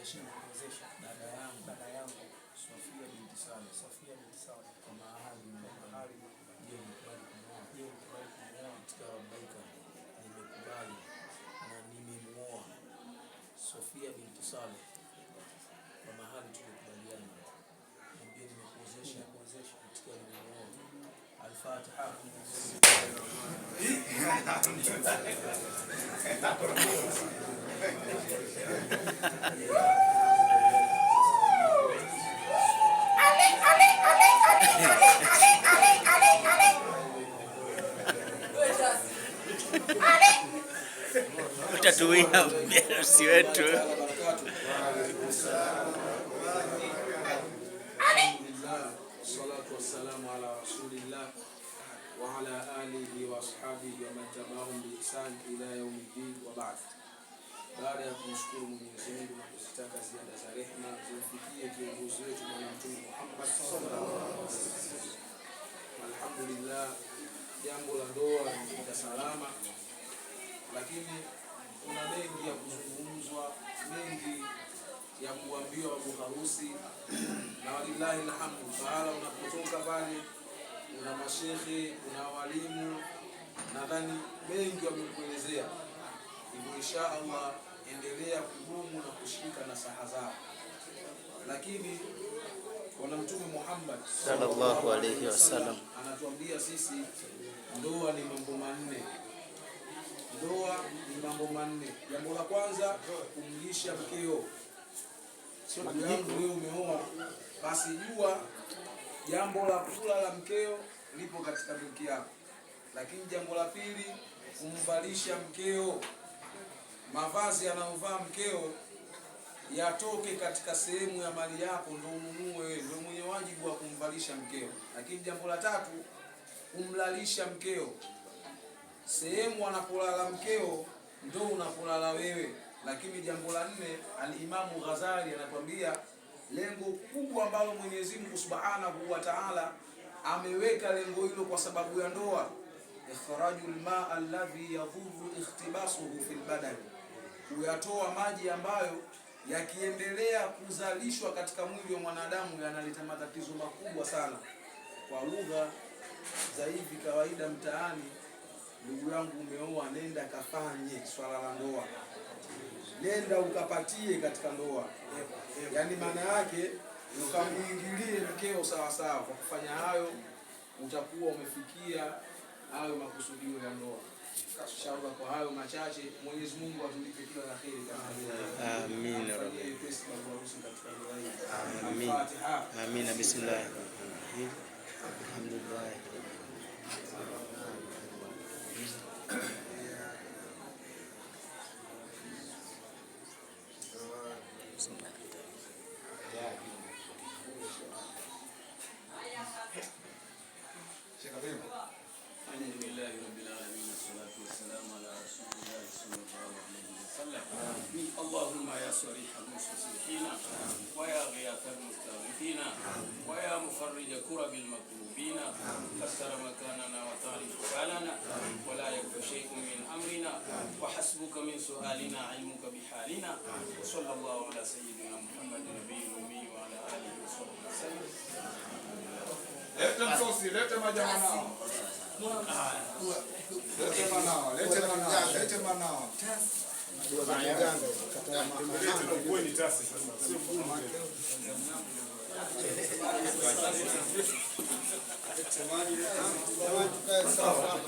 Nimekuozesha Nimekuozesha dada yangu dada yangu Sofia binti Saleh Sofia binti Saleh kwa mahali kwa mahali. Je, umekubali kumwoa? Je, umekubali kumwoa? Itika labbaika, nimekubali na nimemuoa Sofia binti Saleh kwa mahali tulikubaliana. Niambie, nimekuozesha. Nimekuozesha. Itika nimemuoa. Al-Fatiha. Utatuia biharusi wetu. Alhamdulillah, wassalatu wassalamu ala rasulillah wa ala alihi wa ashabihi wa man tabi'ahum bi ihsan ila yaumiddin wa ba'd. Baada ya kumshukuru Mwenyezi Mungu na kuzitaka ziada za rehma zimfikie kiongozi wetu Bwana Mtume Muhammad sallallahu alaihi wasallam. Alhamdulillah, jambo la ndoa limefika salama, lakini kuna mengi ya kuzungumzwa, mengi ya kuambiwa babu harusi, na walillahi alhamdu. Pahala unapotoka pale kuna mashehe, kuna walimu, nadhani mengi wamekuelezea. Hivyo insha Allah endelea kudumu na kushika nasaha zao. Lakini Bwana Mtume Muhammad Sallallahu alayhi wasallam anatuambia sisi, ndoa ni mambo manne. Ndoa ni mambo manne. Jambo la kwanza, kumlisha mkeo. Ndugu yangu, wewe umeoa, basi jua jambo la kula la mkeo lipo katika milki yako. Lakini jambo la pili, kumvalisha mkeo. Mavazi anayovaa mkeo yatoke katika sehemu ya mali yako, ndo ununue wewe, ndio mwenye wajibu wa kumvalisha mkeo. Lakini jambo la tatu, kumlalisha mkeo. Sehemu anapolala mkeo ndo unapolala wewe. Lakini jambo la nne, Alimamu Ghazali anatuambia lengo kubwa ambalo Mwenyezi Mungu Subhanahu wa Ta'ala ameweka lengo hilo kwa sababu ya ndoa, ikhraju lmaa alladhi yadhuru ikhtibasuhu fil badani, kuyatoa maji ambayo yakiendelea kuzalishwa katika mwili wa mwanadamu yanaleta matatizo makubwa sana. Kwa lugha za hivi kawaida mtaani, ndugu yangu, umeoa, nenda kafanye swala la ndoa, nenda ukapatie katika ndoa, yaani maana yake ukamuingilie mkeo sawa sawa. Kwa kufanya hayo utakuwa umefikia hayo makusudio ya ndoa. Inshallah, kwa hayo machache, Mwenyezi Mungu atulipe kila la kheri katika ndoa hii. Amin. Amfanyie wepesi babu harusi katika ndoa hii. Amin. Al-Fatiha. Amina. Bismillahirrahmanirrahim. Alhamdulillah. Alhamdulillahi rabbil alamin wassalatu wassalamu ala rasulillahi sallallahu alayhi wasallam. Allahumma ya sarih almustasrihina wa ya ghiyath almustaghithina wa ya mufarrij kurab almakrubina fassara makanana wa ta'rif halana wa la yakfa shay'un min amrina wa hasbuka min su'alina ilmuka bihalina wa sallallahu ala sayyidina Muhammad nabiyil ummi wa ala alihi wa sahbihi wasallam. Lete msosi, lete maji manao. Lete manao, lete manao, lete manao. Lete na ukweni tasi sasa, sio mgumu tena. Jamani, tukae sawa.